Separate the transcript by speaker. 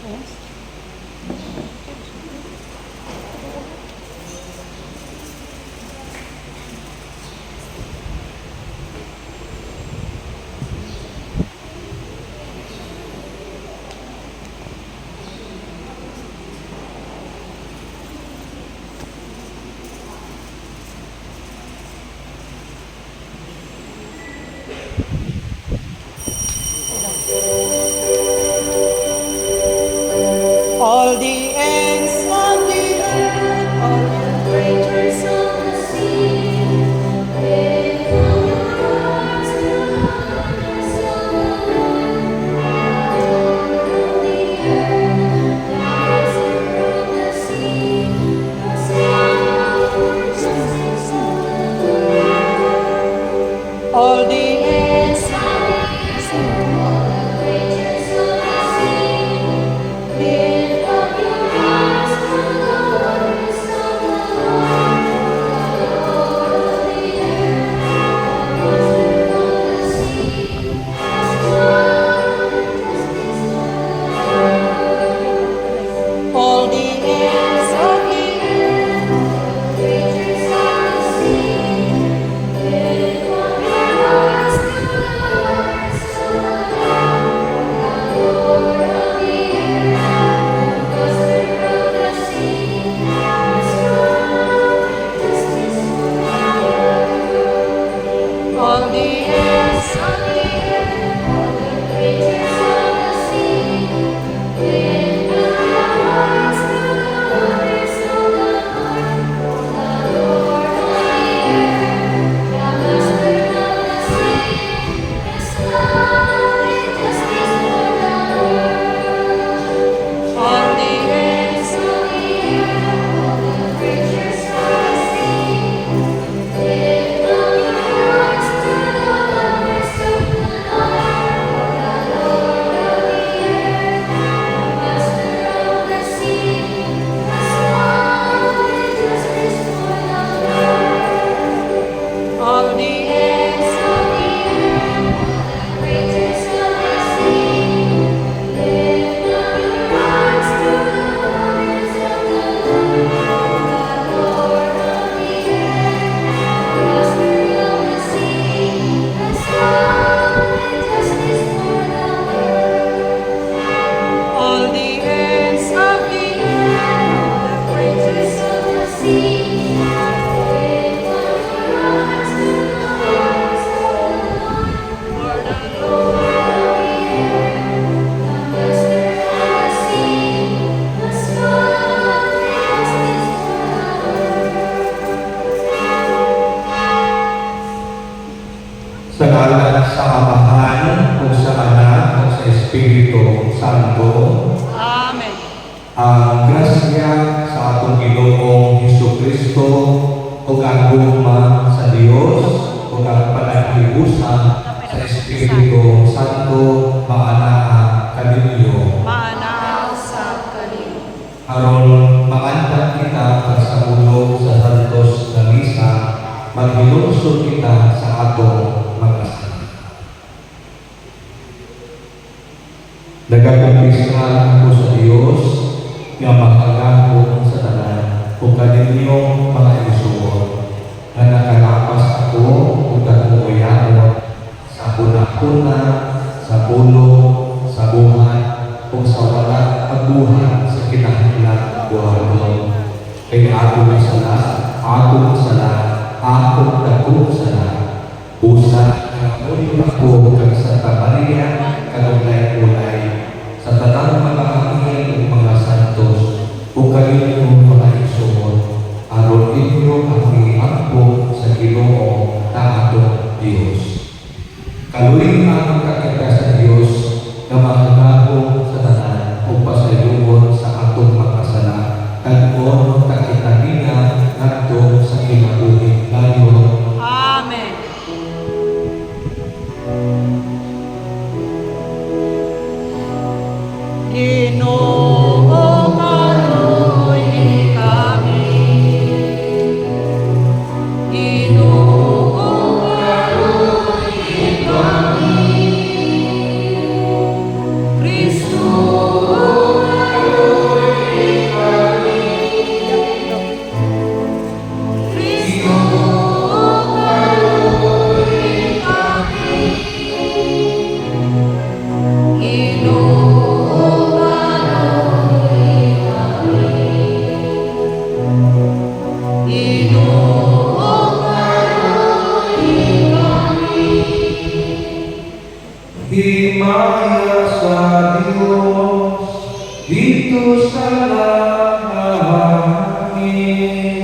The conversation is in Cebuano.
Speaker 1: Yes. All the ends of the earth, all the
Speaker 2: Creatures of the sea, lift up your hearts to the wonders of the Lord, the Lord of the earth, the master of the sea, the justice of the Lord.
Speaker 1: All the ends
Speaker 2: Ends of the earth, all the creatures of the sea, lift up your hearts to the wonders of the Lord, the Lord of the earth, the master of the sea, has done justice for the Lord.
Speaker 1: All the ends of the earth,
Speaker 2: Creatures of the sea, lift up your hearts to the wonders of the Lord, the Lord of the earth, the master of the sea, has done justice for the Lord.
Speaker 1: All the ends
Speaker 2: Of the earth, all the creatures of the sea, lift up your hearts to the wonders of the Lord, the Lord of the earth, the master of the sea, has done justice for the world.
Speaker 1: All the ends
Speaker 2: Of the earth, all the creatures of the sea, lift up your hearts to the wonders of the Lord, the Lord of the earth, the master of the sea, has done justice for the world.
Speaker 1: All the ends
Speaker 2: Of the earth, all the creatures of the sea, lift up your hearts to the wonders of the Lord, the Lord of the earth, the master of the sea, has done justice for the world.
Speaker 1: All the ends of the earth, the
Speaker 2: Creatures
Speaker 1: creatures
Speaker 2: of the sea, lift up your hearts to the wonders of the Lord.
Speaker 1: For the Lord
Speaker 2: Of the earth, the master of the sea, has done justice for the world.
Speaker 3: Sa ngalan sa Amahan, ug sa Anak, ug sa Espiritu Santo,
Speaker 1: Amen.
Speaker 3: Ang grasya sa atong Ginoong Hesus Kristo, ug ang gugma sa Dios, ug ang panaghiusa sa Espiritu Santo maanaa kaninyo.
Speaker 1: Maanaa usab kanimo.
Speaker 3: Aron maandam kita pagsamulong sa Santos na Misa, maghinulsol kita sa atong mga sala. Nagakumpisal ako sa Dios nga makagahom sa tanan ug kaninyo, mga igsuon, nga nakalapas ako ug kaguoyaon sa hunahuna, sa pulong, sa buhat ug sa wala pagbuhat sa kinahanglan buhaton. Kay akong sala, akong sala, akong dakong sala. Busa nangamuyo ako kang Santa Maria, kanunay-unay, sa tanang mga anghel ug mga santos, ug kaninyo, mga igsuon, aron inyo akong iampo sa Ginoo na atong Dios. Kaluy-an kita sa Dios nga makagahom sa tanan ug pasayloon sa atong mga sala. Tag-on ta kita niya ngadto sa kinabuhing dayon.
Speaker 1: Amen. Ginoo, kaluoy kami. Ginoo, kaluoy kami. Kristo.
Speaker 3: Didto sa langit.